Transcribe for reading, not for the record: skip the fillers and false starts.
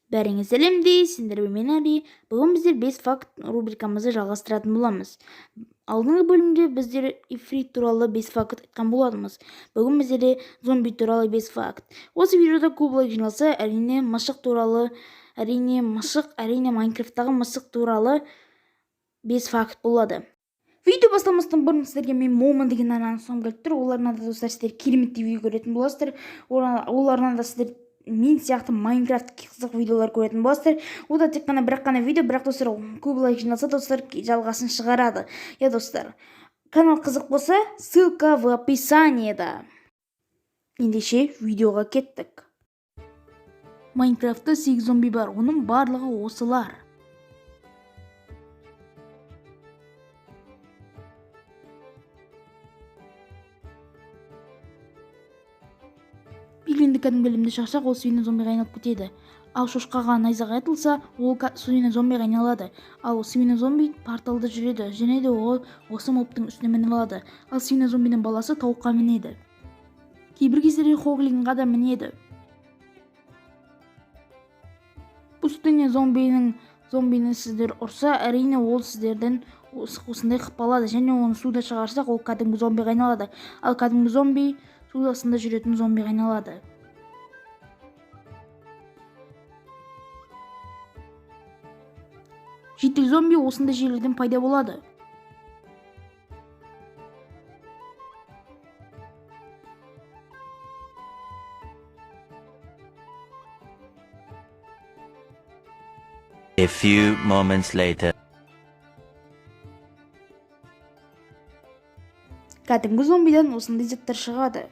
Бәріңе сәлем сендермен мен Әли. Бүгін біздер 5 факт рубрикамызды жалғастыратын боламыз. Алдыңғы бөлімде біздер ифрит туралы 5 факт айтқан болатынбыз. Бүгін біздерде зомби туралы 5 факт. Осы видеода көп лайк жиналса, әрине мысық туралы, әрине мысық, әрине Майнкрафттағы мысық туралы 5 факт болады. Видео басталмастан бұрын сіздерге мен Момын деген арнаны ұсынғым келіп тұр. Ол арнада, достар, сіздер кереметтей видео көретін боласыздар. Ол арнада сіздер мен сияқты Майнкрафт қызық видеолар көретін боласыздар. Ол да тек қана бір қана видео, бірақ, достар, көп лайк жиналса, достар, жалғасын шығарады. Иә, достар, канал қызық болса, ссылка в описаниеда. Ендеше видеоға кеттік. Майнкрафтта 8 зомби бар, оның барлығы осылар. Пиглинді кәдімгі ілімді шақсақ, ол свино зомбиға айналып кетеді. Ал шошқаға найзағай атылса, ол свино зомбиға айналады. Ал свино зомби порталда жүреді және де ол осы мобтың үстіне мініп алады. Ал свино зомбидің баласы тауыққа мінеді. Кейбір кездері хоглинға да мінеді. Пустыня зомбиінің зомбині сіздер ұрса, әрине, ол сіздерден осындай қылып алады және оны суда шығарсақ, ол кәдімгі зомбиға айналады. Ал кәдімгі зомби су астында жүретін зомбиға айналады. Житель зомби осындай жерлерден пайда болады. A few moments later. Кәдімгі зомбидан осындай заттар шығады.